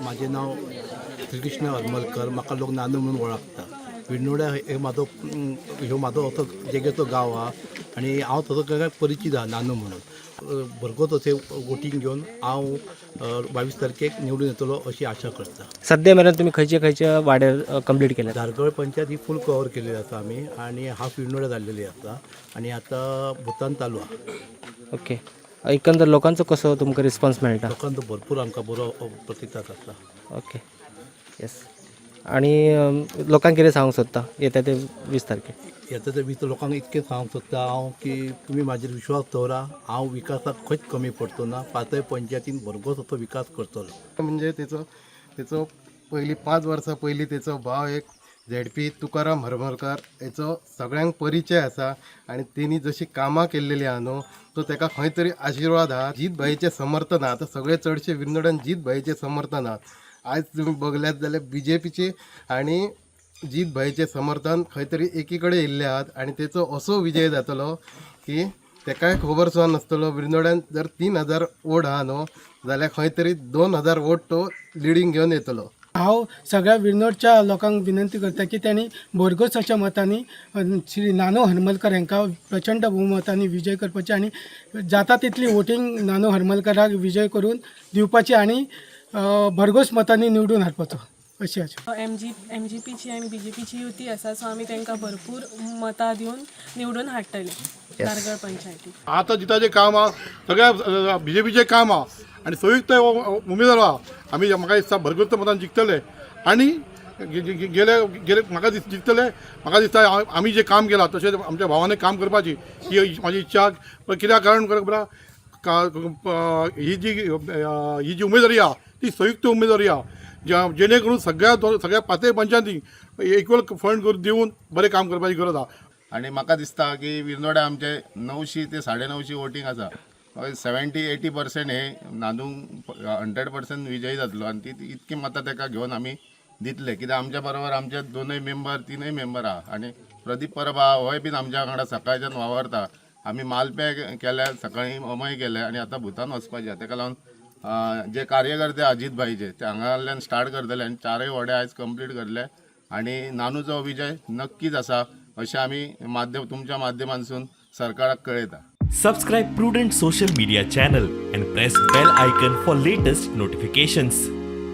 माझे नाव श्रीकृष्ण हरमलकर. म्हाका लोक नानू म्हणून वळखता. विर्नोड्या हे म्हाजो ह्यो म्हाजो असो जेगेचो गांव आहा आनी हांव तसो सगळ्यांक परिचीत आहा नानू म्हणून. भरगोत अशें वोटींग घेवन हांव 22 तारखेक निवडून येतलो अशी आशा करता. सद्या मेरेन तुमी खंयचे खंयचे वाड्यार कंप्लीट केले? धारगळ पंचायत ही फूल कवर केलेली आसा आमी आनी हाफ विर्नोड्या जाल्लेली आसा आनी आतां भूतान चालू आहा. ओके, एकंदर लोकांचो कसो तुमकां रिस्पॉन्स मेळटा? लोकांचो भरपूर आमकां बरो प्रतिसाद आसा. ओके, येस. आणि लोकांक कितें सांगूंक सोदता येता ते 20 तारखेक? येता ते 20 लोकांक इतकें सांगूंक सोदता हांव की तुमी म्हाजेर विश्वास दवरा. हांव विकासाक खंयच कमी पडचो ना. पांचय पंचायतीन भरघोस असो विकास करतलो. म्हणजे तेचो तेचो पयलीं 5 वर्सां पयलीं तेचो भाव एक झेडपी तुकाराम हरमलकर हेचो सगळ्यांक परिचय आसा आनी तेणी जशी कामां केल्लेली आहा न्हू, तो तेका खंय तरी आशिर्वाद आहा. जीत भाईचें समर्थन आहा. आतां सगळे चडशे विर्नोड्यान जीत भाईचें समर्थन आहा. आयज तुमी बगल्यात जाल्यार बीजेपीचे आनी जीत भाईचें समर्थन खंय तरी एकी कडेन येयल्ले आहात आनी तेचो असो विजय जातलो की तेकाय खबर सुद्दां नासतलो. विर्नोड्यान जर 3000 वोट आहा न्हू, जाल्यार खंय तरी 2000 वोट तो लिडींग घेवन येतलो. हांव सगळ्या विर्नोडच्या लोकांक विनंती करता की तांणी भरघोस अशा मतांनी श्री नानू हरमलकर हांकां प्रचंड भोवमतांनी विजय करपाची आनी जाता तितली वोटींग नानू हरमलकराक विजय करून दिवपाची आनी भरघोस मतांनी निवडून हाडपाचो अशी आशा. एम जी पीची आनी बीजेपीची युती आसा, सो आमी तांकां भरपूर मतां दिवन निवडून हाडटले धारगळ पंचायतीक. आतां जिताचें काम आहा, सगळ्या बीजेपीचें काम आहा आनी संयुक्त उमेदवार आहा. आमी म्हाका दिसता भरगच्च मतान जिखतले आनी गेले गेले म्हाका दिस जिखतले. म्हाका दिसता आमी जें काम केलां तशें आमच्या भावांनी काम करपाची ही म्हाजी इच्छा. पण कित्याक कारण खबर आहा, ही जी उमेदवारी आहा ती संयुक्त उमेदवारी आहा, जेणे करून सगळ्या सगळ्या पांचय पंचायतींक इक्वल फंड करून दिवन बरें काम करपाची गरज आहा. आनी म्हाका दिसता की विर्नोड्या आमचे 900 ते 950 वोटींग आसा. 70-80% हे नादूंक 100% विजयी जातलो आनी ती इतकी मतां ताका घेवन आमी दितले, कित्याक आमच्या बरोबर आमचे दोनूय मेंबर तिनूय मेंबर आहा आनी प्रदीप परब आहा, होय बीन आमच्या वांगडा सकाळच्यान वावरता. आमी मालपे केल्या, सकाळी अमय केले आनी आतां भूतान वचपाचें आहा. तेका लागून जे कार्यकर्ते अजीत भाईचे ते हांगाल्यान स्टार्ट करतले आनी चारय वडे आयज कंप्लीट करले आनी नानूचो विजय नक्कीच आसा अशें आमी माध्यम तुमच्या माध्यमांसून सरकाराक कळयता. Subscribe Prudent Social Media channel and press bell icon for latest notifications.